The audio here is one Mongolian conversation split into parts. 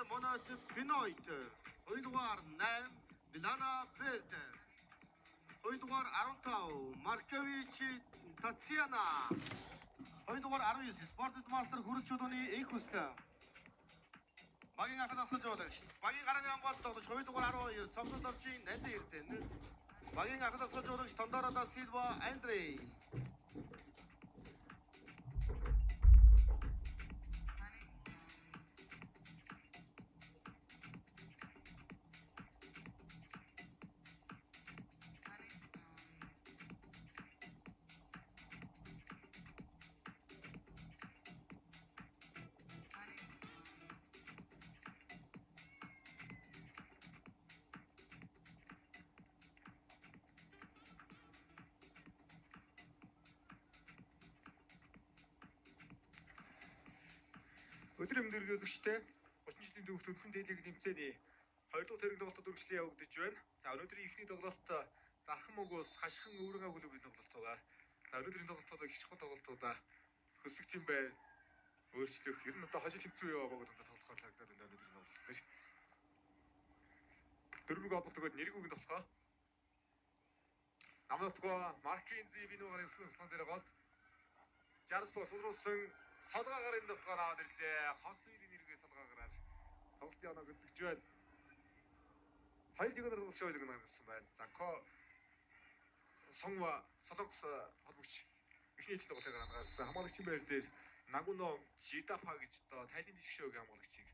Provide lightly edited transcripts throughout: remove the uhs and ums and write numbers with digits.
Монат Пинойт. 2 дугаар 8 Билана Берт. 2 дугаар 15 Маркович Татьяна. 2 дугаар 19 Спортед мастер хөрөг чулууны энх хүслээ. Багийн анхан дасгал жуулагч. Багийн гарааны хамгаалалт тоглогч 2 дугаар 12 Цомсон Доржийн Нандин Эрдэнэ. Багийн анхан дасгал жуулагч Тондоро да Силва Андрей. Өдөр өмдөргөө үзэгчтэй 30 жилийн дүүх төлсөн дээлийг тэмцээний 2 дахь тэрэг тоглолтод үргэлжлэн явагдаж байна. За өнөөдрийн эхний тоглолт Зархан мөгөөс хашхан өвөргөө клубын тоглолт байгаа. За өнөөдрийн тоглолтууд их чухал тоглолтуудаа хөсөх тийм бай өөрчлөх. Ер нь одоо хожил тэмцээн үе яваа богд тоглохоор лагдаад байна өнөөдрийн тоглолт дээр. Дөрвөг обтогод нэргүүг тоглохоо. Намнотгоо Маркинзи бинүүгаар явсан тоглолтын дээр голд Жарспо суулруулсан солгоо гарын дотгоор аваад ирлээ. Хос үеийн нэргээ солгоо гараар тоглолтын оноо хөдлөж байна. Хоёр дэгнэр тоглолт шойлог гаргасан байна. За Ко Сонгва Солонгос холбогч эхний ээлжийн тоглолтыг гаргасан. Хамгаалагчийн байр дээр Нагуно Жидафа гэж одоо тайлын дишг шоугийн хамгаалагчийг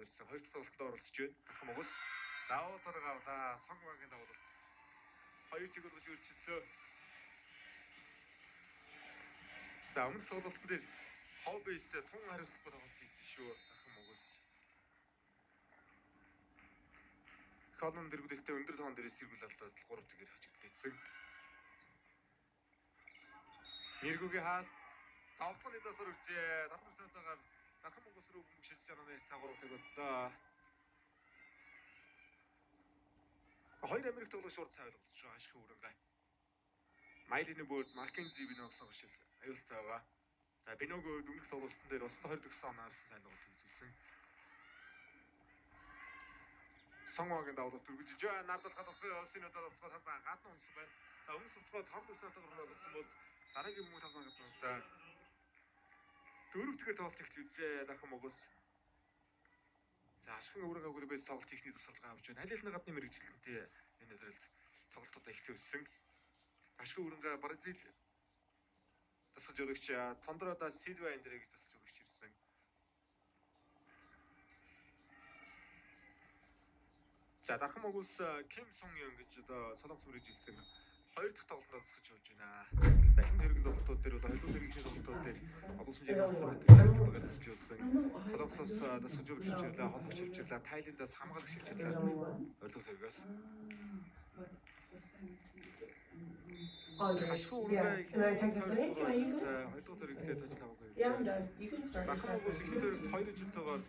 ирсэн. Хоёр дахь тоглолтод оролцож байна. Дахин Монгол давуу тараг авлаа. Сонгвагийн давуулалт. Хоёр тэг болгож өрчлөлөө. За өмнөх тоглолтын дээр хов бейстэй тун хариуцлагатай тоглолт хийсэн шүү. Дахин Монгол. Колон дэргүүлэлтээ өндөр тоон дээрээс сэргүүл алдаад 3 тэгээр хожигдсон. Нэргүүгийн хаал давтганы дасар үржээ. Дархан сайтаагаар Дархан Монгол руу бөмбөг шилжиж чанаа нэрсэн 3 тэг боллоо. Хоёр Америк тоглогч урд сайн ойлголцож байгаа ашигын өрөнгө. Майлины бөөрд Маккензи Биногсон гişил аюултай байгаа. За Биног өмнөх тоглолтын дээр бас 29 оноос сайн тоглолт үзүүлсэн. Сонгогийн давлалт үргэлжлэж байна. Нардалхад улсын одоо довтгоо талбай гадна унсан байна. За өмнөх довтгоо 5 сартаар болгосон бол дараагийн бөмбөг талбай гадна унсан. Дөрөв дахь тоглолт эхлүүлээ. Дархан Монгол. За ашигын өвөргөө клубээс тоглолт ихний тусгалгаа авч байна. Аль аль нь гадны мэрэгжилтэнтэй энэ өдрөлд тоглолтуудаа эхлүүлсэн. Ашигын өрөнгө Бразил дасгаж өгч Тондрода Силва энэ гэж дасгаж өгч ирсэн. За Дархан Монгол Ким Сон Йон гэж одоо Солонгос мэрэгжилтэн хоёр дахь тоглолтод дасгаж явж байна. За ихэнх тэрэг тоглолтууд дээр бол хоёр дахь тэргийн тоглолтууд дээр олон хэмжээний асар дасгаж явуулсан. Солонгосоос дасгаж өгч хөвчөрлөө, холбогч хөвчөрлөө, Тайландаас хамгаалагч хөвчөрлөө. Хоёр дахь тэргээс. Oh, yes. Yes. And I texted her, said, hey, can I use it? Хоёр дахь тэрэг ажил аваагүй. Yeah, I'm done. You can start your Дархан stuff. Монгол ихний тэрэгт хоёр ажилтайгаар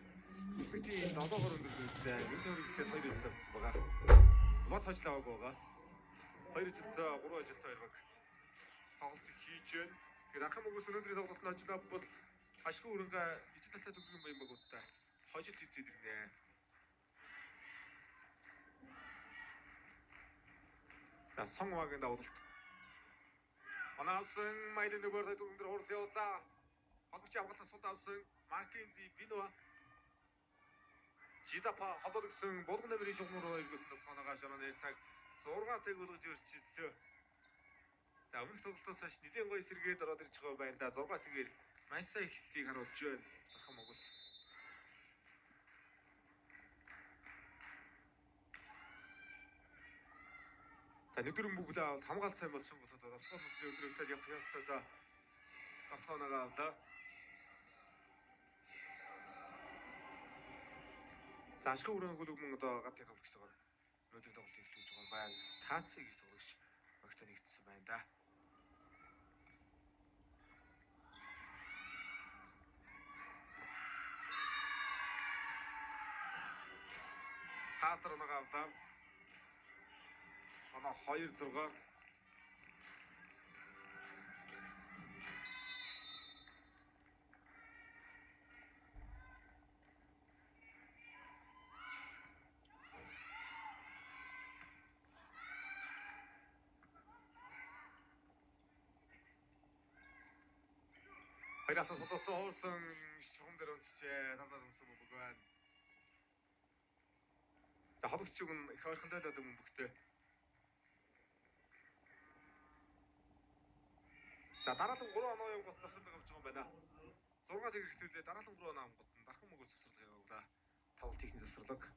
өсгөтийн 7-оор өндөрлөсөн. Энэ тэрэг хоёр ажил авсан байгаа. Бас ажил аваагүй байгаа. Хоёр ажилтаа, гурван ажилтаа хоёр баг тоглолт хийж байна. Тэгэхээр Дархан Монгол өнөөдрийн тоглолтод ажил авбал ашгүй өрөнгө ижил талтай төгрөгийн баян багуудтай хожил хийцээд ирнэ. За Сонгвагийн давуулалт. Оноолсон майлын нөгөө дөрөв дээр хурал явуулаа. Холбогч авгалан сул давсан Маккензи Бинуа Жидапа холбогдсон булган номерын шугам руу эргэсэн тотгоноогоо жороо цаг 6 тэг болгож өрчлөлөө. За өмнөх тоглолтоос хойш нэлээд гоё сэргээд ороод ирж байгаа байна да. 6 тэгээр маш сайн эхлэлийг харуулж байна. Дархан Монгол. За нүдэрэн бүглээ авалт хамгаалт сайн болсон бодоод довтгоо нүдний өдрөвтэй явах ёстой да. Довтгооноогоо авлаа. За ашиг өрөөний хөлөг мөн одоо гадны тоглогчтойгоор өнөөдрийн тоглолтыг эхлүүлж байгаа юм байна. Таацыг гэж тоглогч багтаа нэгдсэн байна да. Таатар нэг авлаа. Оноо 2-6. Хоёр алт холоосон хуурсан шугам дээр унтжээ. Тавдаар унсан бөмбөг байна. За хологч үг нь их ойрхолоолоод бөмбөгтэй. За дараалан 3 оноо юм гот завсарлага авч байгаа юм байна. 6 тэг хэрэгтүүлээ дараалан 3 оноо амгот нь дархан мөгөөс завсарлага явуулаа. Тавал техник завсарлага.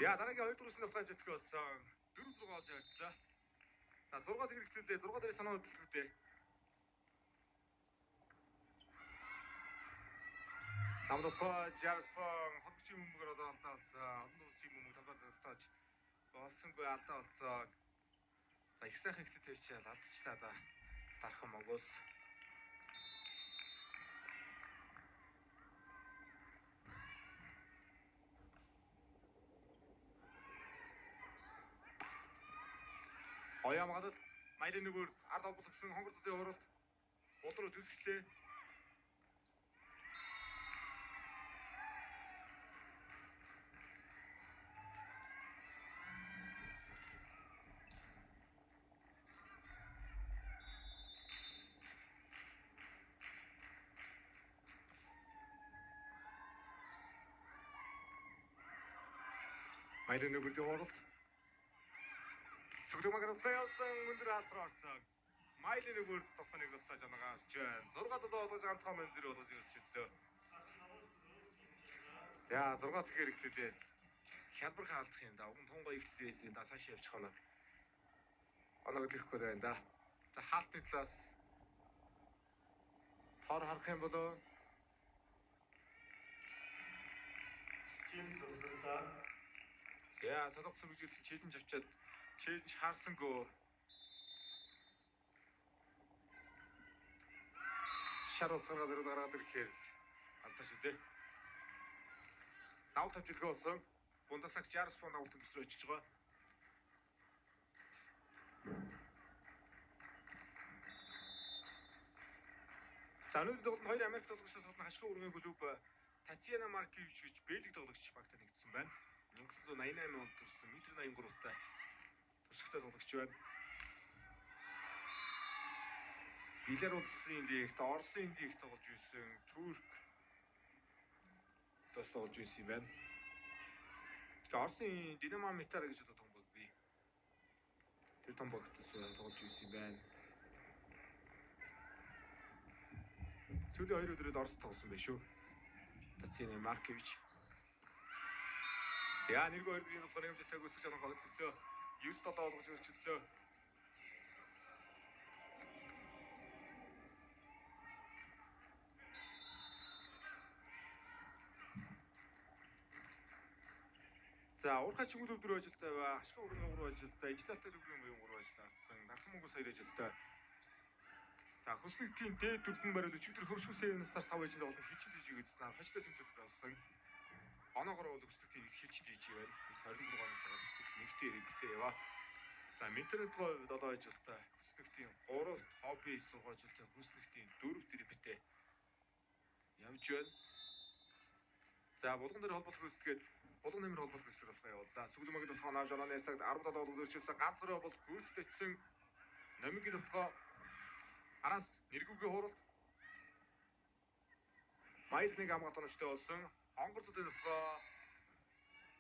За дараагийн 2 дугаар нүх амжилттай болсон. 4-6 олж авчлаа. За 6 тэг хэрэгтүүлээ. 6 дээр санаа хөдөлгөөтэй. Намдотгоо Жарспон хотгчийн бөмбөгөөр одоо алдаа олцсон. Олон дуулчийн бөмбөг талбай тавтааж болсонгүй алдаа олцсон. За их сайхан ихтэй тавьчаал алдчихлаа да. Дархан Монголс. Гоё хамгаалал Майлын нүгөр ард холбогдсон хонгор зүдийн хуралд гол руу төлөлтлээ. Майлын нүгөрдийн хуралд Сүглэг магадлал явсан өндөр алдраа орсон. Майлын нүгөр тоглох нэг болсон жангаа авч байна. 6-7 болгож ганцхан мэн зэрэг болгож ирчихлээ. За 6 дахь хэрэглээ. Хялбархан алдах юм да. Уг нь тунгаа ихтэй байсан да. Цааш явчих оног. Оног лэхгүй байна да. За хаалтны талаас тор харах юм бол яа солонгос хөгжүүлсэн челленж авчиад челленж харсангүй. Шар уцгараад өрөө гаргаад ирэхээр алдаа шүү дээ. Давал тавьж илгээ болсон. Бундасаг 60 фунт давалт төсрөө очиж байгаа. За өнөөдөр тоглолт хоёр Америк тоглогчдоос гадна хашгир өргөний клуб Татьяна Маркевич гэж Бельги тоглогч багтаа нэгдсэн байна. 1988 онд төрсэн 1.83-тай төсөгтэй тоглогч байна. Беларусын лигт, Оросын лигт тоглож байсан, Турк бас тоглож байсан юм байна. Тэгээ Оросын Динамо Митар гэж одоо том баг бий. Тэр том багт бас тоглож байсан юм байна. Сүүлийн 2 өдрөд Орос тоглосон байх шүү. Татьяна Маркевич. За 1-2 дөрвийн болохоор амжилттай гүйцэтгэж байгаа хөдөлгөөлөө 9-7 болгож өрчлөлөө. За уурхай чиглэл дөрөв ажилтай ба хашгир өргөн 3 ажилтай, ижил алтай төврийн буян 3 ажилтай авсан. Дархан мөнгөс 2 ажилтай. За хүснэгтийн дээд дөрвөн бариул өчигдөр хөвшгөө сэвнстар сав ажил болон хилчин дижиг үзсэн. Хажтай тэмцэлд авсан. Оноогоор бол хүснэгтийн нэг хилчин дижиг байна. 26 оноотой хүснэгт нэгтэй иргэдтэй яваа. За интернет 7 ажилтай, хүснэгтийн 3 хобби 6 ажилтай, хүснэгтийн 4 дэрбтэй явж байна. За булган дээр холбоолт гүйцэтгээд булган нэмэр холбоолт гүйцэтгэх болгоо явууллаа. Сүглэн магад болохоо наав жорооны цагт 17 болгож өрчилсөн ганц хорой бол гүйцэтгэсэн номигийн болохоо араас нэргүүгийн хуралд майл нэг хамгаалт оновчтой болсон. Онгор зүдийн дотгоо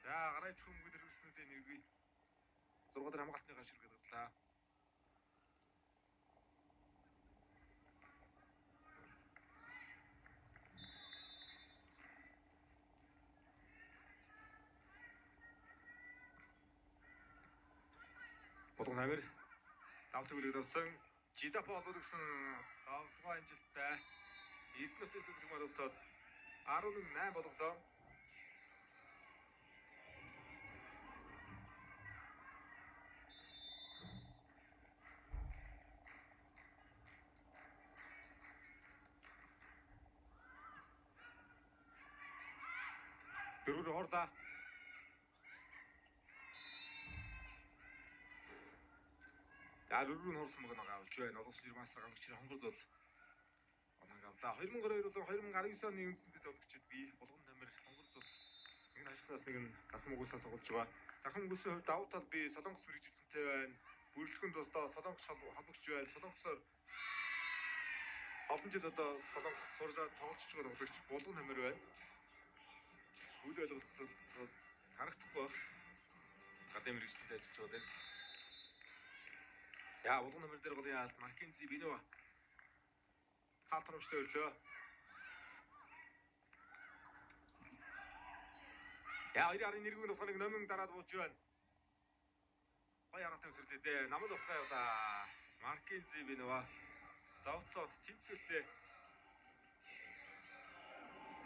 за гараа ичхэн мөнгө дэргэснүүдийн нэргүй 6 дээр хамгаалтны гаш иргэд гарлаа. Булган Амир давтаг үлээд болсон. Жидапа холбогдсон давтгаа амжилттай. Эрдэнэтийн сүлэг маруултад 11-8 болголоо. Дөрвөр хорлаа. За дөрвөр нь хорсон мөгөн авч байна. Олон улсын мастер гангч хонгор зул оног авлаа. 2022 болон 2019 оны үндсэндээ тоглогчид би Булган Тамир хонгор зул нэг нь хашихнаас нэг нь Дархан Мөгөөсөө тоглож байгаа. Дархан Мөгөөсийн хувьд давуу тал би Солонгос мэрэгжилтэнтэй байна. Бүрэлдэхүүн тусдаа Солонгос холбогч байна. Солонгосоор олон жил одоо Солонгос суржаа тоглож байгаа тоглогч Булган Тамир байна. Үл ойлголцсон харагдахгүй байх. Гадны мэрэгжилтэнтэй ажиллаж байгаа даа. Я Булган Тамир дээр голын хаалт Маккензи Бинова хаалт хөрөмжтэй өрлөө. Я хоёр арын нэргүүн тухайг номин дараад бууж байна. Гоё хараатай өсөрлөө дээ. Намд ухгаа явлаа. Маккензи Бинова давтлоод тэнцвэрлээ.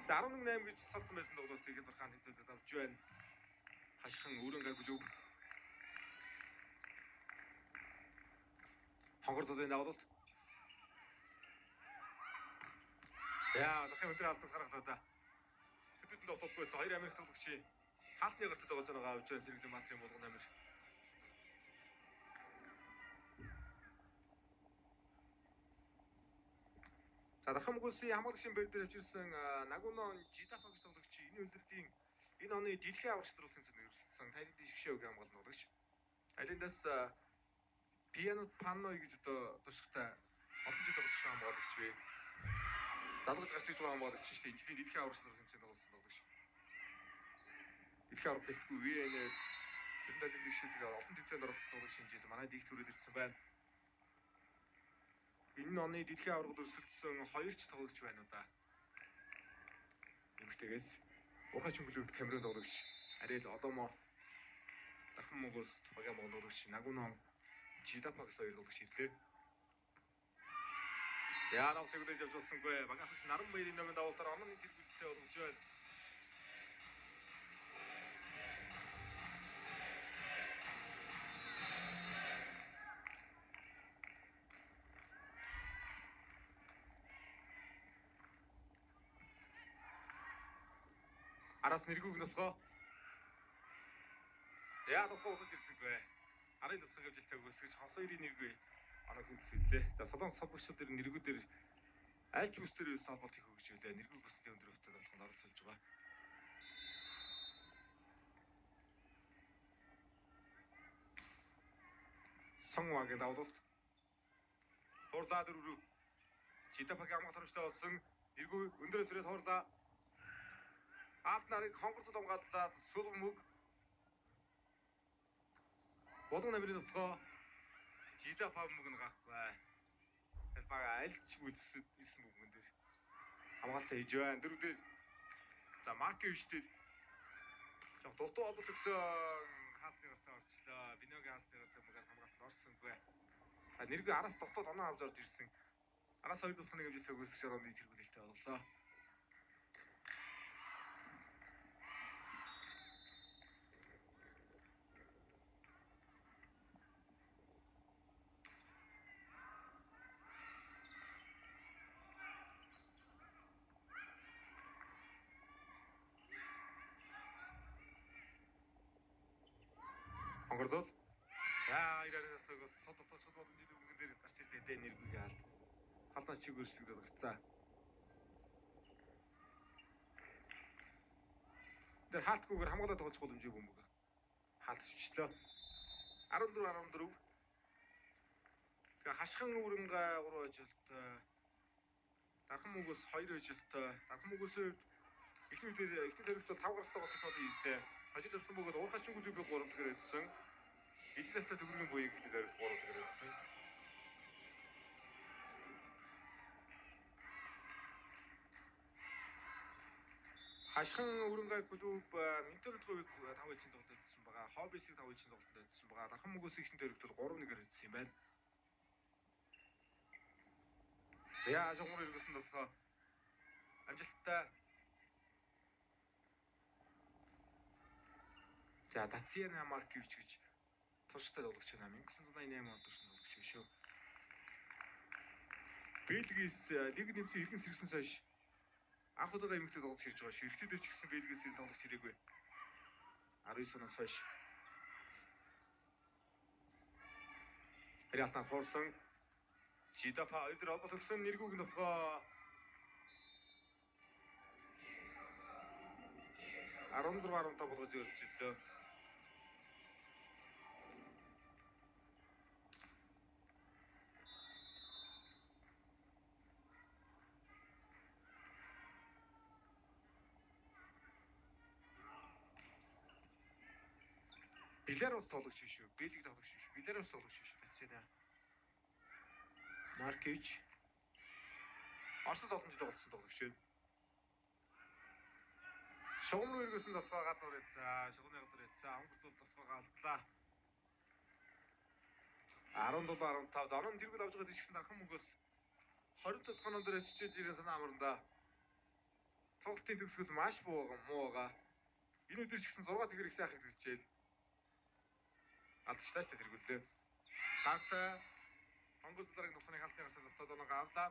За 11-8 гэж салцсан байсан тоглолтыг Хямдархан тэнцвэрлээд авч байна. Хашхан өрөнгө клуб. Хонгор зодын давлалт. За захын өндөр хаалтаас гаргалаа да. Төдөнд тоглолтгүйсэн хоёр Америк тоглогчийн хаалтны гартад тоглож байгаа авч байна. Сэргэлэн Матрын Булган Амир. За Дархан Мөгөөсийн хамгаалагчийн байр дээр авчирсан Нагуно Жидафа гэж тоглогч энэ үлрэлийн энэ оны дэлхийн аварч төрүүлсэн зэнд өрсөлдсөн Таиландын шгшээг хамгаална тоглогч. Таиландаас Пиано Панной гэж одоо туршлагатай олон жил тоглож байгаа хамгаалагч бий. Залгаж гарч иж байгаа хамгаалагч шүү дээ. Энэ жилийн дэлхийн аварч төрүүлсэн зэнд тоглосон тоглогч. Дэлхийн аварга бэлтгүй VN-ээр ер нь Таиландын шгшээг олон тэмцээнд оролцсон тоглогч энэ жил манай диг төрөд ирсэн байна. Энэ оны дэлхийн аваргад өрсөлдсөн хоёр ч тоглогч байна уу да. Эмэгтэйгээс Ухаач хөнгөлөгд Камерун тоглогч Ариэл Одомо, Дархан Монголс багийн Монгол тоглогч Нагуно Жидапа гэсэн хоёр тоглогч ирлээ. Яа навтыг үлээж авч болсонгүй. Багийн ахлагч Наран Баярын номын давалтаар онооны тэргүүлэлтэд болгож байна. Араас нэргүүг нутгаа. Яа нутгаа усаж ирсэнгүй. Арын нутгаа гавжилтайг өсгөж хос хоёрын нэргүй оног зэмсэллээ. За Солонгос холбогчдод дээр нэргүүдээр аль ч бүс дээр ерөөс холболт хийх гэж байлаа. Нэргүй бүсний өндөр өвтөд болгонд оролцуулж байгаа. Сонгвагийн давлалт. Хурлаа дөрөв. Жидапагийн хамгаалах хөрөмжтэй болсон. Нэргүй өндөрөөс ирээд хурлаа. Алт нарыг хонгорцол хамгааллаа. Сүл мөг. Булган Амирын нутгаа Жидапа мөг нь гарахгүй. Тэгэл бага аль ч бүлсэд ирсэн бөмбөгөн дээр хамгаалтаа хийж байна. Дөрөв дээр за Маркевич дээр жоо дутуу холболт өгсөн хаалтны гартаа орчлоо. Биногийн хаалтны гартаа мөг хамгаалтанд орсонгүй. За нэргүй араас дотоод оноо авч орж ирсэн. Араас хоёр дахь нэг хэмжээлтэй өгөөсөж орооны тэргүүлэлтэд боллоо. Хонгорзол. За хоёр арын нутгийг бас сод дотоод шууд боломжтой бөмбөгөн дээр гарч ирлээ дээ нэргүйг хаалт. Хаалтнаас чиг өрсөлдөд гарцаа. Тэр хаалтгүйгээр хамгаалаад тоглох боломжтой бөмбөг. Хаалтчихлоо. 14 14. Тэгээ хашхан үрэнгээ 3 ажилттай. Дархан мөнгөс 2 ажилттай. Дархан мөнгөсийн хувьд эхний үедэр эхний төрөлт бол 5 гарцтай гол технологи хийсэн. Ажил явсан бөгөөд уурхай чингүүдийг би 3 дахь ирсэн. Ижлэлтэй төгрөгийн буян гэхдээ дөрөвт 3 дахь ирсэн. Хашхан Өрөнгай клуб Минтер клубыг 5 ээлжийн тоглолтод үзсэн байгаа. Хоббисыг 5 ээлжийн тоглолтод үзсэн байгаа. Дархан мөгөөс ихэнх дөрөгдөл 3-1-ээр үзсэн юм байна. За шугамар эргэсэн тоглолтоо амжилттай. За Татьяна Маркевич гэж турштай тоглогч байна. 1988 онд төрсэн тоглогч шүү. Бельгиэс лиг нэмсэн иргэн сэргсэн хойш анх удаага эмэгтэй тоглогч ирж байгаа шүү. Эрэгтэйдэр ч гэсэн Бельгиэс иргэн тоглогч ирээгүй. 19 оноос хойш. Реалтан хуурсан Жидафа хоёр дээр холбоо төгсөн нэргүүг нутгаа 16 15 болгож өрчиллөө. Беларус тоглогч биш үү? Бельги тоглогч биш. Беларус тоглогч биш үү? Татьяна Маркевич Оросд олон жил тоглосон тоглогч шүү. Шугам руу эргэсэн дотгоо гадуур ийцээ. Шугамны гадуур ийцээ. Онгоц бол дотгоо алдлаа. 17 15. За онон тэргүүл авч байгаа тийшсэн дархан мөнгөөс 20 дахь онон дээр чичээд ирсэн санаа амранда. Тоглолтын төгсгөл маш бууган муу байгаа. Энэ өдөр ч гэсэн 6 тэгэр их сайхан хэлжээл. Алдчихлаа шүү дээ тэргүүлээ. Гартай онгоц дараагийн нуцны халтны гарсан дотоод оноо авлаа.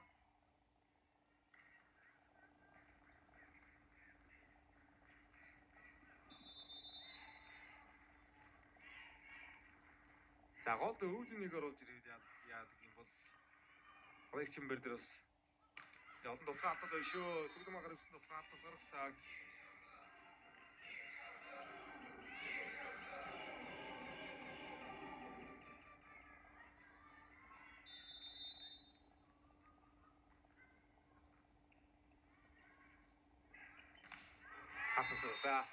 За голд өвлийн нэг оруулж ирээд яадаг юм бол Баяр чимбэр дээр бас олон дутгаа алдаад байна шүү. Сүгдэн магаар өвсөн дутгаа алдаас гаргасан. Хатасаа.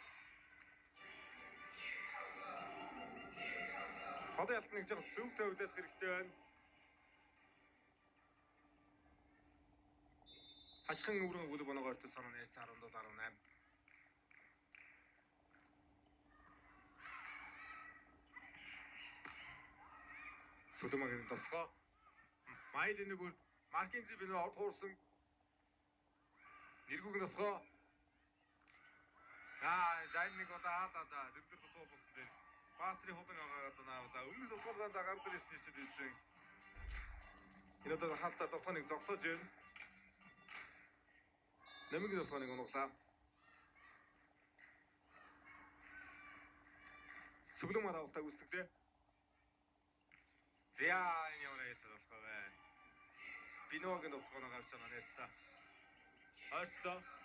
Голын ялт нэг жоо зөв тавилах хэрэгтэй байна. Хашхан өврөн өгөл боноогоор төс оноо нэрсэн 17 18. Сүлэмагийн тоглоо. Майлын нэг үр Маркинзи бинэ орд хуурсан. Нэргүүг нь тоглоо. Аа, за энэ нэг удаа хаалаа да. Дөрөвдөр дутуу болтон дээр. Баатрын хулан агаад наа удаа. Өмнө дутуу даа гар дээр ирсэн чид ирсэн. Энэ удаа хаалтаа долооныг зогсоож байна. Нэмгийн долооныг унглаа. Сүглэн мар авалтаа үүсгэлээ. За энэ ямар яцаа болох вэ? Биногийн долооныг авч байгаа нэрцээ. Ойрцоо.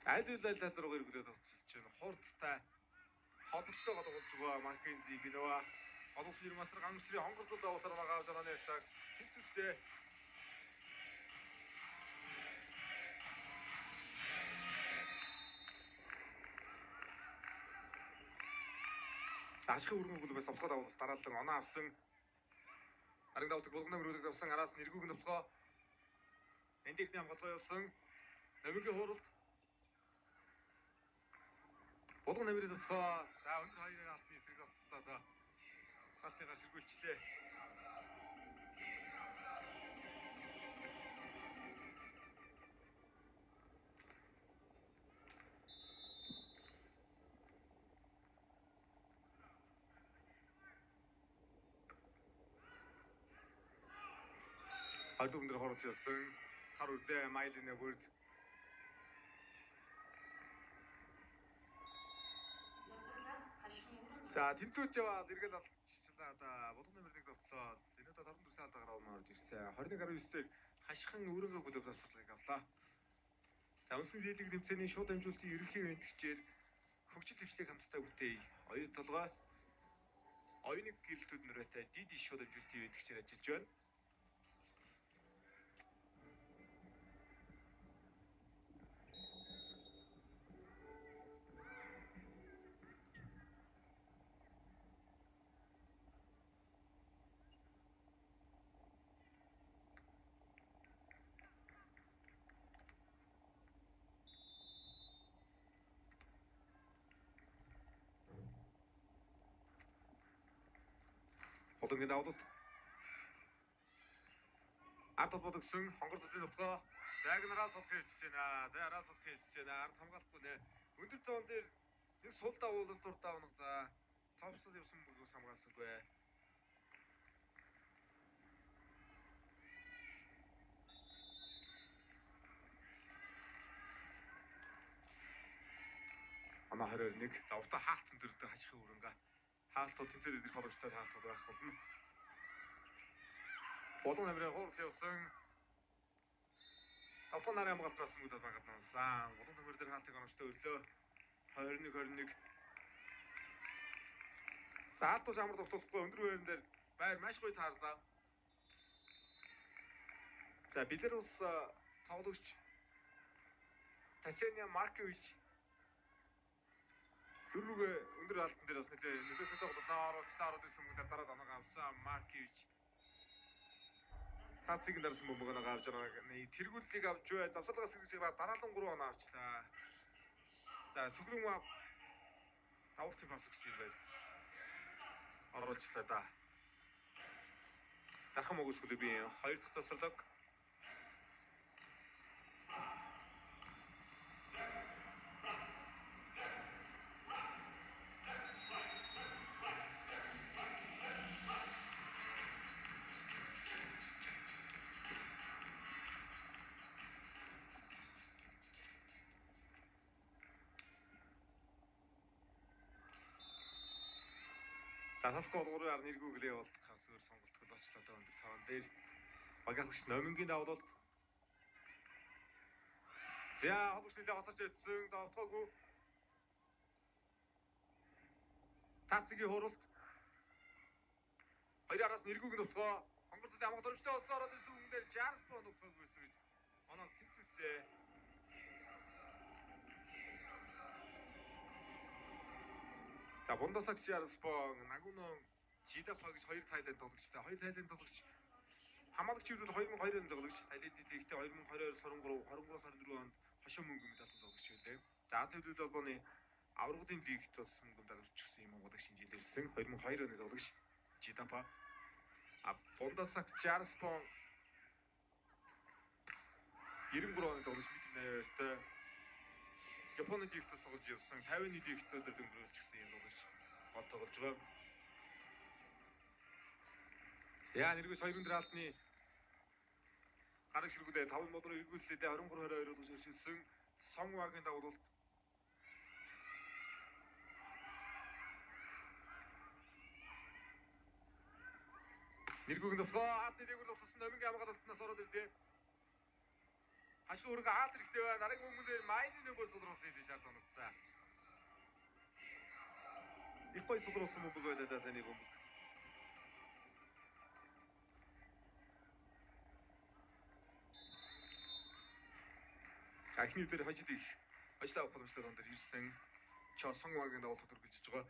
Аль үл аль тал руу эргүүлээд утсалж байна. Хурдтай холбогчтой голж байгаа Маккензи Биноа. Олон улсын масар гангчрын хонгорцол давуулаар байгаа авч байгаа нэрцээ. Тэнцвэртэй. Ашигын өргөн клубээс овлоход авал дараалан оноо авсан. Харин давтаг булган мөрөдөг авсан араас нэргүүг нутгаа. Энд ихний хамгаалгаа явсан. Номигийн хууралт. Булган номерын нутгаа. За өндөр хоёрын алтны эсрэг боллоо доо. Галтыгаар сэргүүлчлээ. Хоёр дүгнэр хуралж явсан. Тар үлээ майлын бүрд. За тэнцвэрж яваад эргэл алчлаа да. Булган номер 1 довтлоо. Энэ удаа 14 сар дараа оноо орж ирсэн. 21.9-ээр хашхан өөрөнгөө бүлэг завсарлыг авлаа. За үнсэн дийлэг тэмцээний шууд дамжуулалтын ерөнхий бэнтгчээр хөгжил дэвшлийг хамтдаа бүтээе. Оюун толгой оюуныг гэрэлтүүд нөрөөтэй дид шууд дамжуулалтын бэнтгчээр ажиллаж байна. Булангийн давлалт. Ард холбоод өгсөн хонгор зүлийн нутгаа. Зайг нараа сулах хийж байна. Зай араа сулах хийж байна. Ард хамгаалахгүй нэ. Өндөр зоон дээр нэг сул давуулалт дурдаа унагдаа. Товсод явсан бөгөөс хамгаалсангүй. Оноо 21. За уртаа хаалт өндөрдөө хаших өрөнгө. Хаалтууд тэнцээд идэх боломжтой хаалтууд байх болно. Болон амираа гурав явсан. Тавтан нарын хамгаалтнаас мөнгөд багад нунсан. Болон төмөр дээр хаалтыг оновчтой өрлөө. 21 21. За хаалтууд амар тогтолцохгүй өндөр байран дээр байр маш гоё таарлаа. За Беларус тоглогч Татьяна Маркович дөрвөг өндөр хаалтан дээр бас нэлээ нөлөөтэй тоглолоо оруулцлаа ороод ирсэн мөнгөд дараа данаг авсан Маркович. Тацыг дарсан бөмбөг нэг авч байгаа. Тэргүүллийг авч бай. Завсарлагаас сэргийж байгаа дараалан 3 оноо авчлаа. За сүглэн давуултын пас өгсөн юм байна. Оруулчлаа да. Дархан мөгөөс клубын 2 дахь завсарлага. За тавхгүй 3.1 гэлээ болохоос өөр сонголт хөл очлоо доо өндөр таван дээр багаач номингийн давлалт. За хобогч нэлээ хоцорч ирсэн давтгаагүй. Тацгийн хуралт. Хоёр араас нэргүүг нутгаа хонгор цэлийн амгалт өрөвчтэй болсон ороод ирсэн хүн дээр 60 боо нутгаагүй байсан гэж оноо тэнцвэлээ. За Бундасаг Жарспон, Нагунон, Жидапа гэж хоёр Тайланд тоглогчтой. Хоёр Тайланд тоглогч хамгаалагч бол 2002 онд тоглогч. Тайландын лигтээ 2022-23, 23-24 онд хошин мөнгө медаль тоглогч байлээ. За Азийн хөдөлгөөн холбооны аваргын лигт бас мөнгө медаль авчихсан юм хамгаалагч шинжилсэн. 2002 оны тоглогч Жидапа. А Бундасаг Жарспон 93 оны тоглогч метр 82-тай. Японы лигт тоглож явсан 51 лигтээр дөнгөрүүлчихсэн юм тоглогч гол тоглож байгаа. За нэргээс 2 өндөр хаалтны гараг ширгүүдээ 5 мод руу эргүүллээ. 23-22 руу шилжүүлсэн Сонгвагийн дагуулт. Нэргүүг нутгаа хаалтны дээгүүр нутсан номингийн хамгаалалтнаас ороод ирлээ. Хашиг өргө хаалт хэрэгтэй байна. Дараагийн хүмүүн дээр майны нөгөө сулруулсан юм шат оногцсон. Их гоё сулруулсан бөмбөг байлаа да саний бөмбөг. Эхний өдөр хожид их ажил авах боломжтой дон дээр ирсэн. Чо Сонгвагийн давуулт үргэлжлэж байгаа.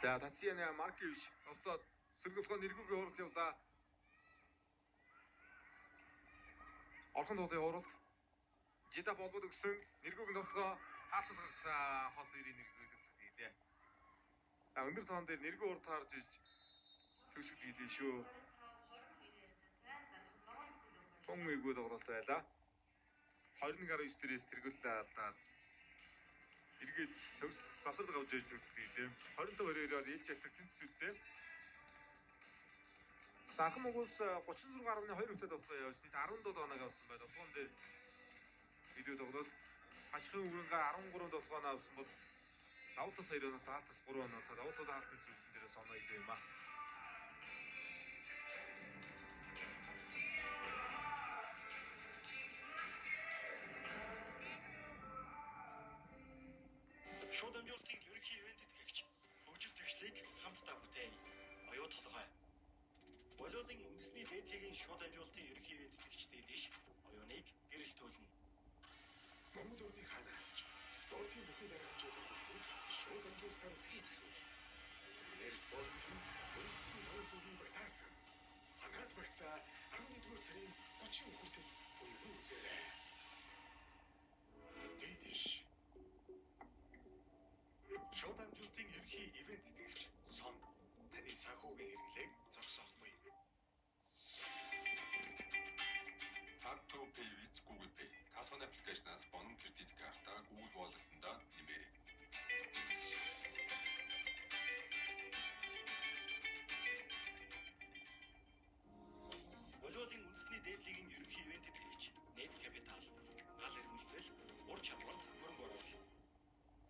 За Татьяна Маркович одоо сэргэлтгөө нэргүүгийн хуралт явлаа. Орхон туулын хуралт. Жидап холбоод өгсөн нэргүүг нутгаа хаалтнаас гарсан хос ирийн нэргүүг төгсөд хийлээ. За өндөр тоон дээр нэргүү урд харж иж төгсөд хийлээ шүү. Тун эвгүй тоглолт байлаа. 21.9 дээрээс тэргүүлээ алдаад эргээд төгс завсарлага авч иж төгсөд хийлээ. 25-22-оор ээлж яцаг тэнцвэртэй. Дархан Монгол 36.2 хүртэл довтлогоо явж нийт 17 оног авсан байна. Довтлогон дээр илүү тоглолт хашгын өрөнгө 13 довтлогоо авсан бол давтас 2 оноо, таалтас 3 оноо, давтас хаалтны зүйлсэн дээрээс оноо илүү юм аа. Шууд дамжуулалтын ерөнхий ивент тэтгэгч хөгжил тэгшлийг хамтдаа бүтээе. Оюу толгой. Волейболын үндэсний дээд лигийн шууд дамжуулалтын ерөнхий ивент тэтгэгчдээ дэш оюуныг гэрэлтүүлнэ. Монгол өрний хаанаас ч спортын бүхий л арга хэмжээ тоглолтыг шууд дамжуулалтаар үзэх юмсгүй. Нэр спортын үйлдсэн таван сүгийн багтаасан. Фанат багцаа 11-р сарын 30 хүртэл буйгүй үзээрэй. Дэдэш. Шууд дамжуулалтын ерөнхий ивент тэтгэгч Санхүүгийн хэрэглээг зогсоохгүй. Tap to pay with Google Pay. Тасгын аппликейшнаас бонон кредит картаа Google Wallet-ндаа нэмээрэй. Волейболын үндэсний дээд лигийн ерөнхий ивээн тэтгэгч Net Capital гал эрмэлзэл ур чадварт хөрөнгө оруулалт.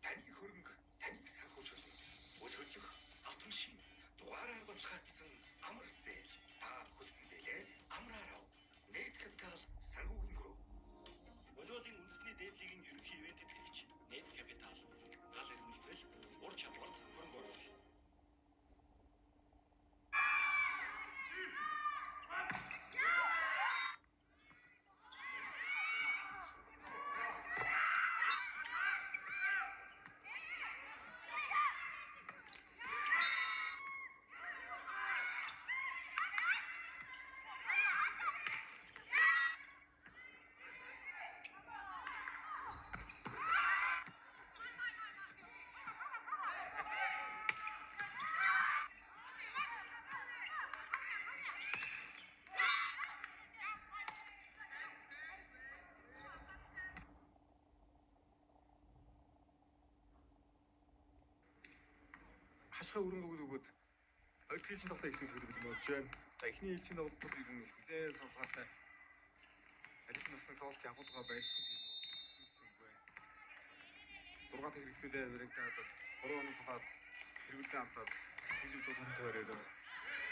Таны хөрөнгө таныг санхүүжүүлнэ. Үл хөдлөх автомашин дугаараар баталгаажсан амар зээл. Та хүссэн зээлээ амраар ав. Net Capital санхүүгийн групп. Волейболын үндэсний дээд лигийн ерөнхий ивээн тэтгэгч Net Capital гал эрмэлзэл ур чадварт хөрөнгө оруулалт. Хашгаа өрөнгө өгөөд хоёр дахь ээлжийн тоглолт эхлэх хэрэг болж байна. За эхний ээлжийн тоглолтод ер нь хүлээн судалгаатай аль насны тоглолт ягуулга байсан тийм үзүүлсэнгүй. 6 дахь хэрэглүүлээ баригдаад 3 оноо сулаад хэрэглээ алдаад хийж үзүүлсэн тойроод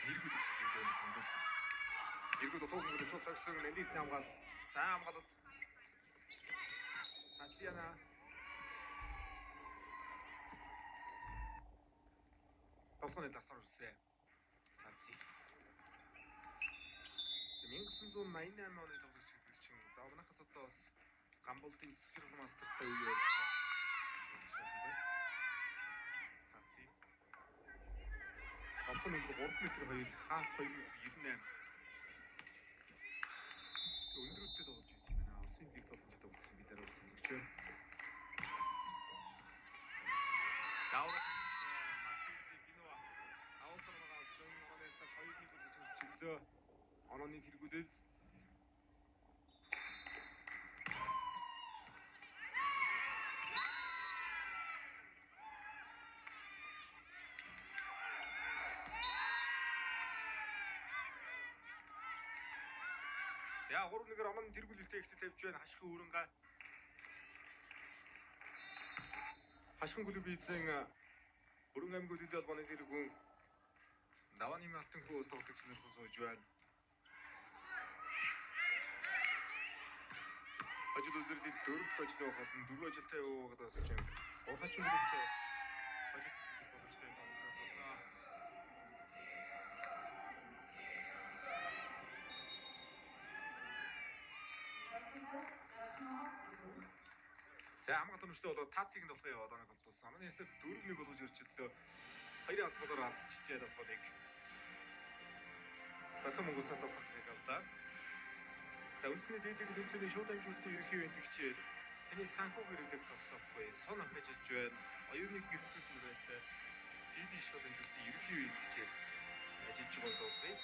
нэргүүд өсөх гэдэг юм тэмдэглэл. Нэргүүд дутуу хөнгөлөг шууд цагсан нэмийг хамгаалт сайн хамгаалалт. Татьяна тоглооны ласар үрсэ. Танци. 1988 оны тоглогч гэдэг чинь за манайхаас одоо бас Гамболдын цэцэрлэг мастертай үе ярьсан. Танци. Тоглоом өндөр 3 м 2, хаалт 2 м 98. Өндөр үедээ тоглож байсан юм байна. Улсын лиг тоглолтод тоглосон бид нар бас тоглогч байна. Даваа онооны тэргүүлээд за 3-1-ээр онооны тэргүүлэлтээ эхлэл тавьж байна. Хашхан өрөнгө. Хашхан клуб эзэн Өрөнгө аймгийн хөлөөллийн холбооны тэргүүн Давааны алтан хүү тоглолтыг сонирхол сууж байна. Ажил үйлдвэрлэлийн дөрөв дэх ажил байх болон дөрвөн ажилтай явуугаад бас чинь урхачин хөлтэй бас ажил хийх боломжтой тоглолт болно. За хамгаалт өмчтэй болоод Тациг нь болохын яваад оног голдуулсан. Манай хэрцээ 4-1 болгож өрчлөлөө. Хоёрын алдгалаар алдчихжээ тоглолтыг. Дахин Монголоос авсан хэрэг алдаа. За үндэсний дээд лигийн тэмцээний шууд дамжуулалтын ерөнхий бэлтгэгчээр таны санхүү хэрэглэг зогсоохгүй сон авчиж байна. Оюуны гэрэлтүүд мөрөөдөө дид шууд дамжуулалтын ерөнхий бэлтгэгчээр ажиллаж байгаа дуудлага.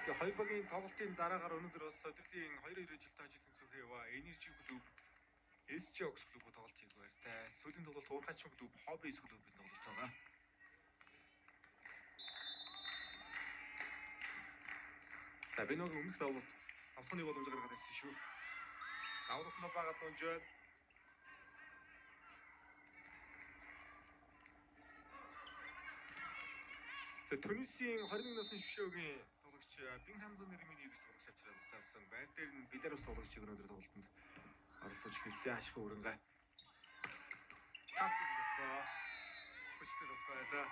Тэгээ хоёр багийн тоглолтын дараагаар өнөөдөр бас өдрийн 2-2 ажилтаа ажил тэнцвэрхээ яваа Energy клуб, SG Ox клуб тоглолт хийх байртай. Сүүлийн тоглолт Уурхачин клуб, Hobbies клубын тоглолт байгаа. За Беногийн өмнөх давлалт тавтахны боломж гаргаад ирсэн шүү. Давлалт нь багаад унж байна. За Тунисийн 21 насны шгшөөгийн тоглогч Бин Хамза нэрмийн нэгс тоглогч авчираад буцаасан. Байр дээр нь Беларус тоглогчийг өнөөдөр тоглолтод оролцож эхэллээ. Ашиг өрөнгө. Тациг болохоо. Хүчтэй болохоо да.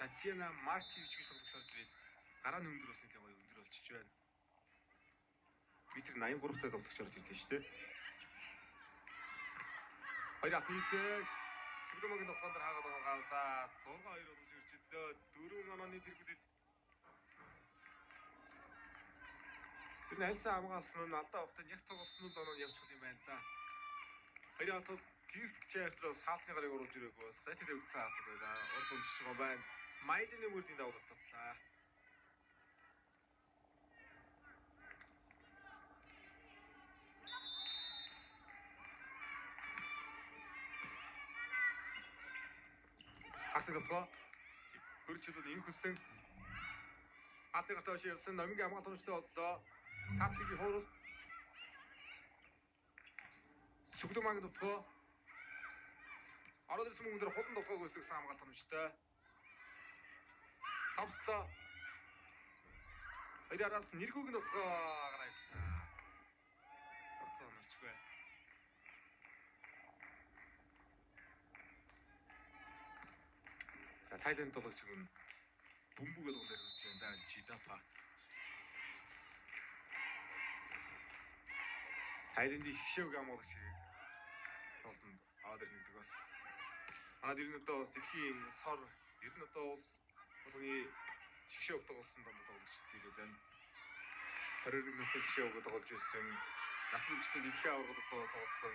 Татьяна Маркевич гэж тоглогч орж ирээд гараа нь өндөр бас нэлээд гоё өндөр болчихж байна. Метр 83 таа тоглогч орж ирлээ шүү дээ. Хоёр ат нийсэг Сүгдэмагийн тоглоом дээр хаагаад байгаа да 6-2 болгож ирчихлээ. Дөрвөн онооны тэргүүлэл. Тэр нь альсан хамгаалсан нь алдаа хугацаанд яг тоглосон нь оноо явчих юм байна да. Хоёрын хатал гэрх чайвтраас хаалтны гарыг оруулж ирээгүй. Сайтар өгсөн хаалт байлаа. Урд өмсөж байгаа байна. Майлины мөрдийн давлалт татлаа. Хасан дотгоо хөрчилд инх хүссэн хаалтны гартаа өшөө явсан номингийн хамгаалт хөрчтэй боллоо. Тацгийн хуурал Сүгдүмаг дотгоо ороод ирсэн мөнгөөр хулан дотгоог үүсгэсэн хамгаалт хөрчтэй. Тавслаа. Хоёр араас нэргүүг нь дотгоо гараа ирсэн. Дотгоо нөрчгүй. За Тайланд тоглогч нь бөмбөг болгон дээр хүрч байна да Жидапа. Тайландын шгшээг амуулагч тоглолтод аваад ирнэ гэдэг бас. Манайд ер нь одоо бас дэлхийн сор ер нь одоо улс болгоны шгшээг тоглосон донд тоглогч ирээд байна. 21 настай шгшээг тоглож байсан. Насны хүчтэй дэлхийн аваргад одоо тоглосон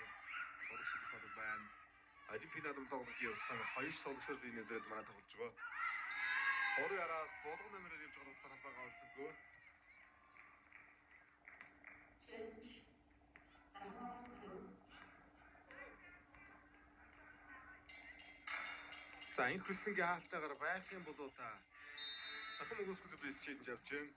тоглогч их болог байна. Олимпийн наадам тоглож явсан хоёр тоглогчдод энэ өдрөд манай тоглож байгаа. Гурван араас булган номероор явж байгаа утгаар талбайгаа олсонгүй. За энэ хөлсөнгийн хаалтайгаар байх юм бол та дахин мөгөөсгөл бис чийдэж авч байна.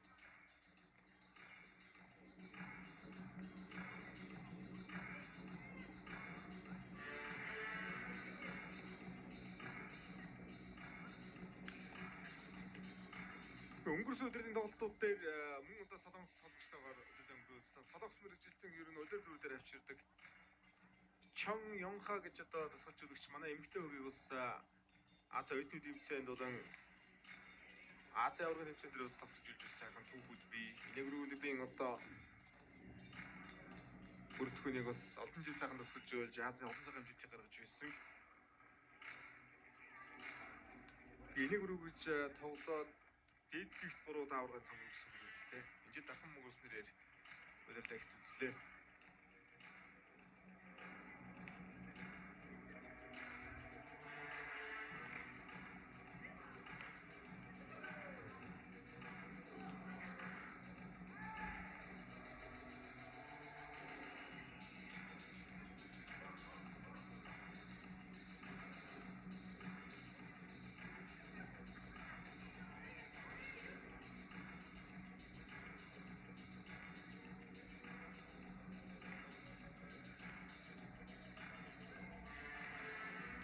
Өнгөрсөн өдрийн тоглолтууд дээр мөн одоо Солонгос тоглогчтойгоор өдөр өнгөрүүлсэн. Солонгос мэргэжилтэн ер нь улир дөрүүдээр авчирдаг. Чон Йонха гэж одоо тасгалж өгч манай эмэгтэй хөгийг бас Азийн оюутны тэмцээнд болон Азийн аваргын тэмцээн дээр бас тасгалж өгч байсан сайхан түүхүүд бий. Энэгрүүлбийн одоо бүрэлдэхүүнийг бас олон жил сайхан тасгалж өгч Азийн олон сайхан хэмжээтэй гаргаж байсан. Энэгрүү гэж тоглоод дээдлэгт 3 удаа аваргын цом өгсөн юм л дээ. Энэ жил дахин мөгөөс нэрээр удирлаа хэвтүүллээ.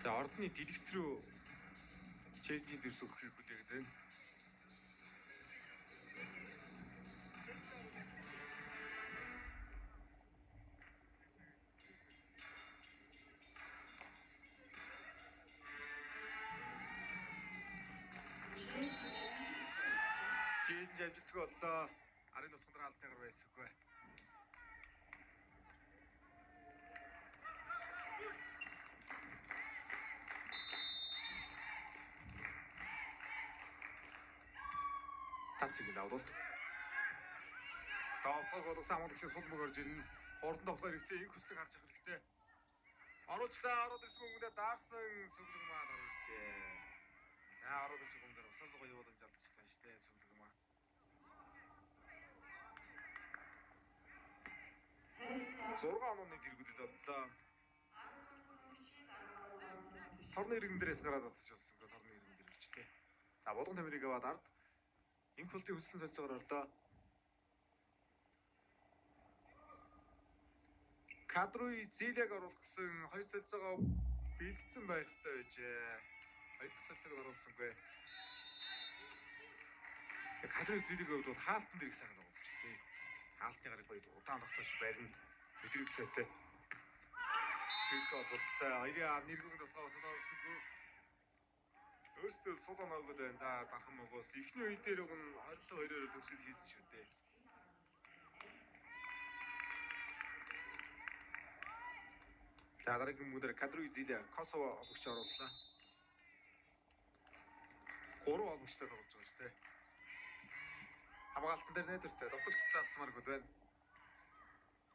За ордны дэлгэц рүү чэйжийн дэрс өгөхийг хүлээгээд байна. Чэйж амжилтгүй боллоо. Арын нутган дээр алдтайгаар байсангүй. Тацгийн давдалт. Давхаг болгосон хамгаалагчийн сул мөг орж ирнэ. Хурдан тоглох хэрэгтэй, инх хүсэг харж явах хэрэгтэй. Оруулчлаа, ороод ирсэн мөнгөндөө даарсан сүглэг маа оруулжээ. Аа ороод ирж байгаа юм дээр усаал гоё явуулан жалдчихлаа шүү дээ сүглэг маа. 6 онооны дэргүүдэд боллоо. Торны иргэн дээрээс гараад татчих болсонгүй торны иргэн дээр ирчтэй. За булган тамирыг аваад ард инх болтын хүссэн солилцоогоор орлоо. Кадруй Зилэг оруулах гэсэн хоёр солилцоогоо бэлдсэн байх хэрэгтэй байжээ. Хоёр дахь солилцоог оруулсангүй. Кадруй Зилэгийн хувьд бол хаалтан дэрэг сайхан тоглож тий. Хаалтны гарыг гоё удаан тогтоож барина. Мэдрэг сайтай. Цэвэрхэн холбоотой хоёрын ар нэргүүн дотгоос оруулсангүй. Өөрсдөө сул оноогод байна да зархан могоос. Эхний үе дээр уг нь 22-оор төгсөл хийсэн шүү дээ. За дараагийн мөдөр Кадруй Зилэ Косово хобогч орууллаа. 3 хобогчтой тоглож байгаа шүү дээ. Хамгаалтан дээр найдвартай довтлогч талд алдмааргүй байна.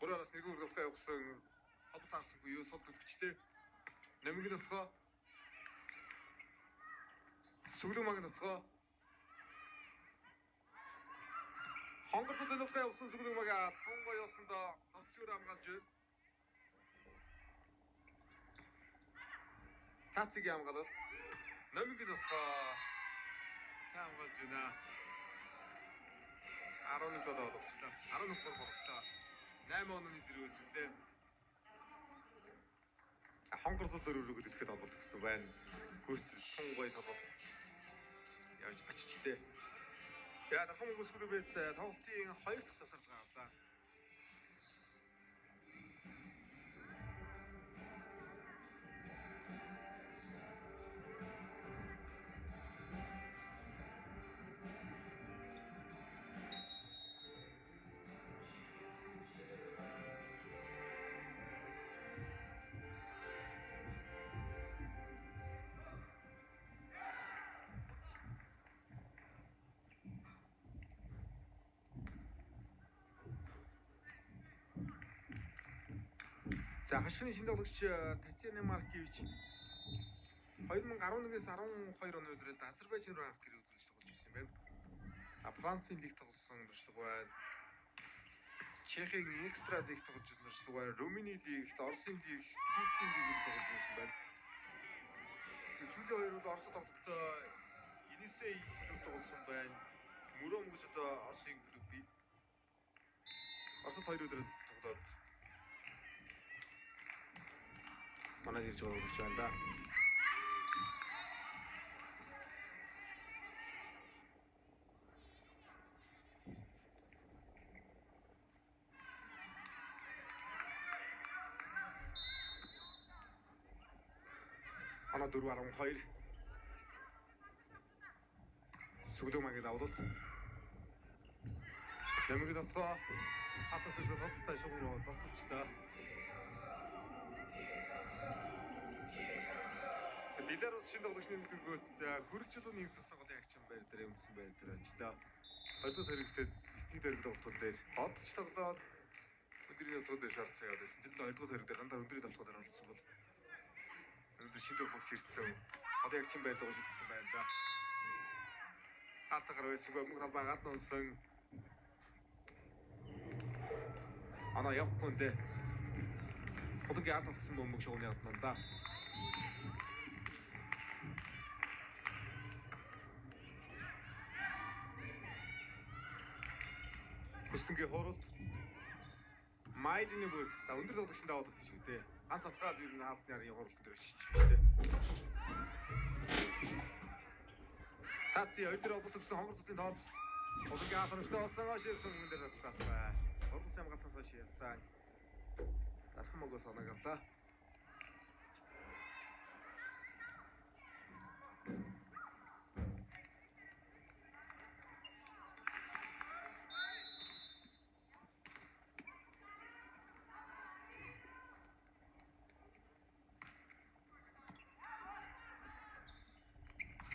3-араас 1 нутгаа явсан холбоо таарсангүй юу сул төлөвчлээ. Номигийн нутгаа Сүглэн маг нутгаа Хонгор цудын нутгаа явсан сүглэн мага тунгаа явсандаа товчгоор хамгаалж байна. Тацгийн хамгаалалт Номигийн нутгаа сайн хамгаалж байна. 11 7 болгочлаа. 11 3 болгочлаа. 8 онооны зэрэг өсөлтөө. Хонгор цуд өрөөрөө гэхэд холболт гэсэн байна. Хөрц тун гой тоглолт явж очичтэй. За дархан Монгол клубээс тоглолтын 2 дахь тасралгаа авлаа. За хашгины шинэ тоглогч Татьяна Маркевич 2011-ээс 12 оны үеэрэл Азербайджан руу анх гэрээ үзүүлж тоглож байсан юм байна. А Францын лиг тоглосон туршлага байна. Чехийн экстра лиг тоглож байсан туршлага байна. Румыны лигт, Оросын лиг, Туркийн лигээр тоглож байсан байна. Сүүлийн хоёр удаа Оросд тоглохдоо Енисей клуб тоглосон байна. Мөрөөм гэж одоо Оросын клуб бий. Оросд хоёр өдөр тоглоод манад ирж байгаа гэж байна да. Ана 4.12 Сүглэг магийг давуулалт. Нэмэг дотгоо хатас ирсэн тодтой шугам руу дотолчлаа. Беларус шинэ тоглогч нэмэгдгүүт хөрөлжлөө нэмэгдсэн голын агчин байр дээр өмсөн байр дээр ажиллаа. 2 дахь хэрэгтэд эхний дөрөв тоглолтууд дээр одч тоглоод өдрийн тоглолтууд дээр шаардсан яваад байсан. Тэр нь 2 дахь хэрэг дээр дандаа өдрийн тоглолтууд дээр оролцсон бол өнөөдөр шинэ тоглогч ирсэн. Голын агчин байр дээр шилжсэн байна да. Хаалтгаар байсангүй мөнгө талбай гадна унсан. Ана явахгүй нэ. Хулангийн ард алгасан бөмбөг шугамны гадна да. Хүснэнгийн хууралд Майдны бүрд за өндөр тоглогчийн даваад гэж үү дээ. Ганц алхаад ер нь хаалтны арын хууралтан дээр очиж шүү дээ. Таци хоёр дээр холбогдсон хонгор цудын топ. Хулангийн харамстай болсон шивсэн мөн дээр татлаа. Урдс хамгаалтаас хойш явсан. Дархан могоос оног авлаа.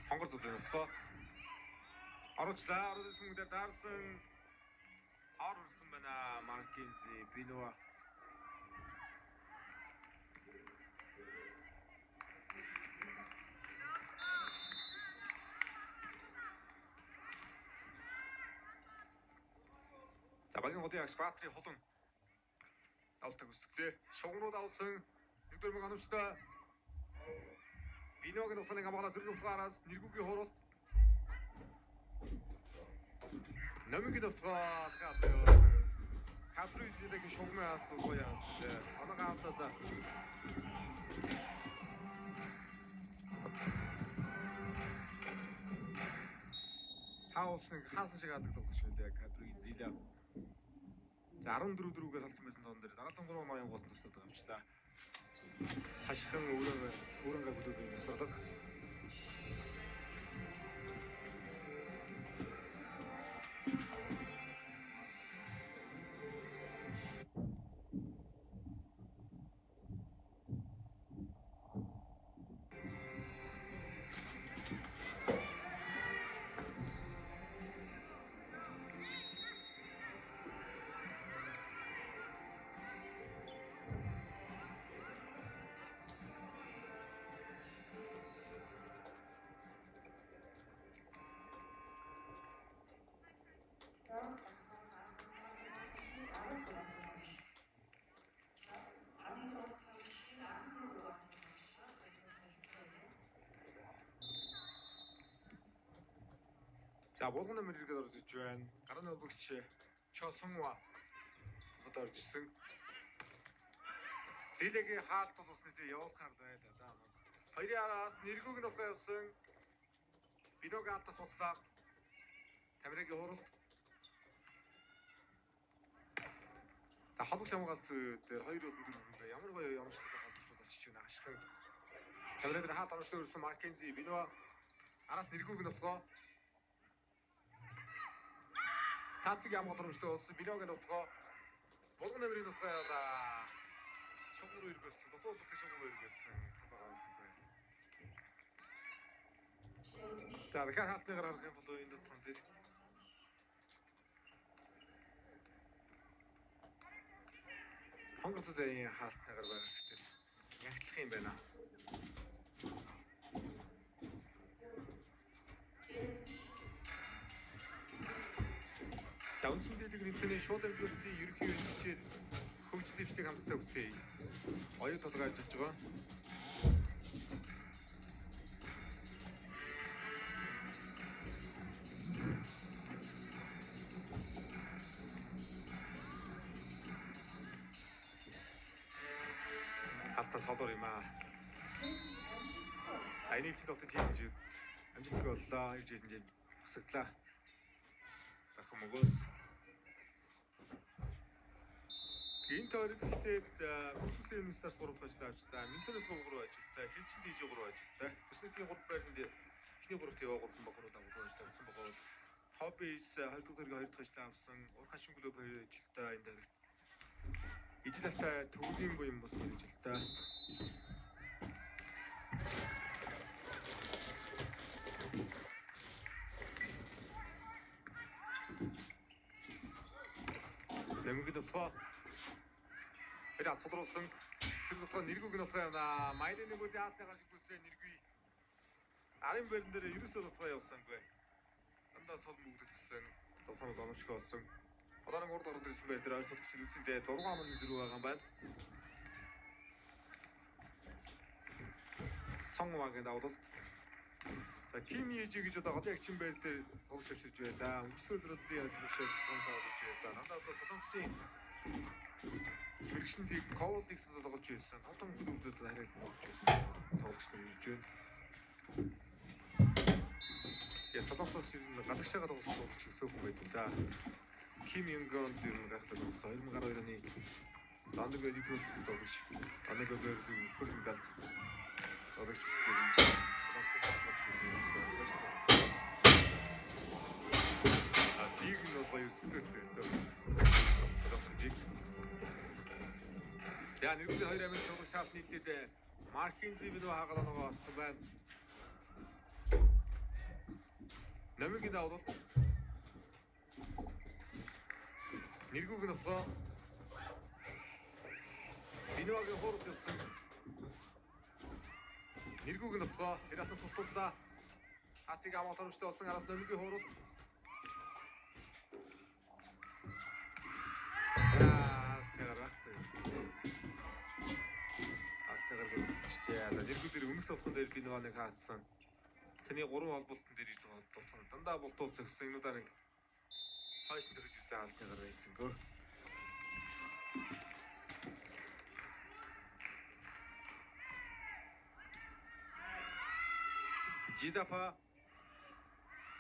Хонгор цудын нутгаа оруулчлаа. Оруулсан дээр даарсан хоор үрсэн байна. Маркинзи Бинуа. За багийн голын агч Баатрын хулан давтаг өсөглөө. Шугам руу давсан 1-4 оновчтой. Бинуагийн нутгааны хамгаалаа сөрөг нутгаараас нэргүүгийн хууралт. Номигийн нутгаа гадаг. Капризилагийн шугамын алт гоё яасан. Оног авдаад хауулсан хаасан шиг адаг тоглож шүү дээ. Капризила. За 14-4-ээс алдсан байсан тоон дээр дараалан 3 ноён гол тусаад авчлаа. Хашхан өөрөнгө клубын тусгалаг. За булган номер иргэд орж иж байна. Гарын холбогч Чо Сонгва толгойд орж ирсэн. Зилэгийн хаалт тулусны дээр явуулахаар байлаа да. Хоёрын араас нэргүүг нь болохоо явсан. Биногийн алтаас буцлаа. Тамирагийн хуралт. За холбогч хамгаалсан дээр 2-4 юм ямар гоё ямарчлаа холбогдоод очиж байна. Ашигхан. Тамирагийн хаалт оромжтой өрсөн Маккензи Бино араас нэргүүг нь болохоо. Тациг ямар оромжтой болсон. Биногийн нутгаа. Булган номерын нутгаа яваа. Шугам руу эргэлсэн. Дутуу бүлэг шугам руу эргэлсэн. Хамаагаансангүй. За дахиад хаалтны гар харах юм бол энэ дутхан дээр хонгорцод энэ хаалтны гар байгаа хэсэг дээр ягтлах юм байна. За үндсэн дийлэг нэмсэний шууд амжилтын ерөнхий хэмжээгээр хөгжил дэвшлийг хамтдаа бүтээе. Оюу толгой ажиллаж байгаа. Халтаа содор юм аа. Энэ чинь тогтож хэмжээд амжилтгүй боллоо. Иж хэмжээд басагдлаа. Зархан мөгөөс. Энэ тойрог гэхдээ Хүссэн юмсаас 3 дахь ажил авчлаа. Менталит 3 ажилтай, хилчин диж 3 ажилтай. Төсний 3 байранд эхний 3-т яваа 3 багнуудаа 3 ажил авсан байгаа бол Хоббис 2 дахь тойргийн 2 дахь ажил авсан. Урхан шингэлөө 2 ажилтай энэ тойрогт. Ижил алтай төвлийн буян бас 2 ажилтай. Нэмэгд болохоо Тэр сударуулсан сэрэг болохоор нэргүүг нь болохоо явна. Майлын нүгүүдийн хаалтны гар шигдүүлсэн нэргүй. Арын байран дээр ерөөсөө дутгаа явсангүй. Дандаа сул мөгдөж гисэн. Дутгаанууд оновчтой болсон. Одоо нэг урд ороод ирсэн байр дээр ойртолтч үсэндээ 6.0 байгаа юм байна. Сон вагийн давлалт. За Ким Ежи гэж одоо голын агчин байр дээр тоглож авчирч байлаа. Өнгөрсөн өдрүүдийн ажиллагчид томсоо орж байсан. Дандаа одоо Солонгосын мэрэгшин лиг, Ковал лигт тоглож байсан. Том том клубүүдэд хариулт тоглож байсан. Тоглогч нар ирж байна. Я Солонгосоос ер нь гадагшаага тоглосон тоглогч өсөөхгүй байдаг да. Ким Юнгонд ер нь гайхалтай тоглосон. 2012 оны Лондон Олимпиад тоглогч. Лондон Олимпиадын хөр медальд тоглогч ер нь Солонгосоос тоглож байсан. А лиг нь бол гоё өсөлттэй дээ. Солонгосын лиг. За нэгдүгээр хоёр амин тоглох шалт нийлээд Маркинзи бид хагалаа нөгөө олсон байна. Номигийн давлалт. Нэргүүг нь болохоо. Бинуагийн хурд явсан. Нэргүүг нь болохоо. Тэр атас султууллаа. Хацыг амгалт оромжтой болсон араас номигийн хурд. За нэргүү дээр өмнөх тоглолтын дээр би нөгөө нэг хаацсан. Сэний 3 холболтон дээр ирж байгаа холболт. Дандаа болтуул зөксөн. Энэ удаа нэг хойш зөгж ирсэн хаалтны гар байсангүй. Жидафа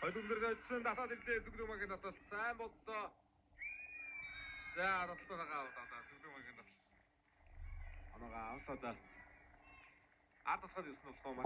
хоёрдугаар дээрээ татаад ирлээ. Сүгдүү магийн таталт сайн боллоо. За таталтаа аваад сүгдүү магийн таталт. Анагаа авлаа да. Ард татахад юусэн болохоор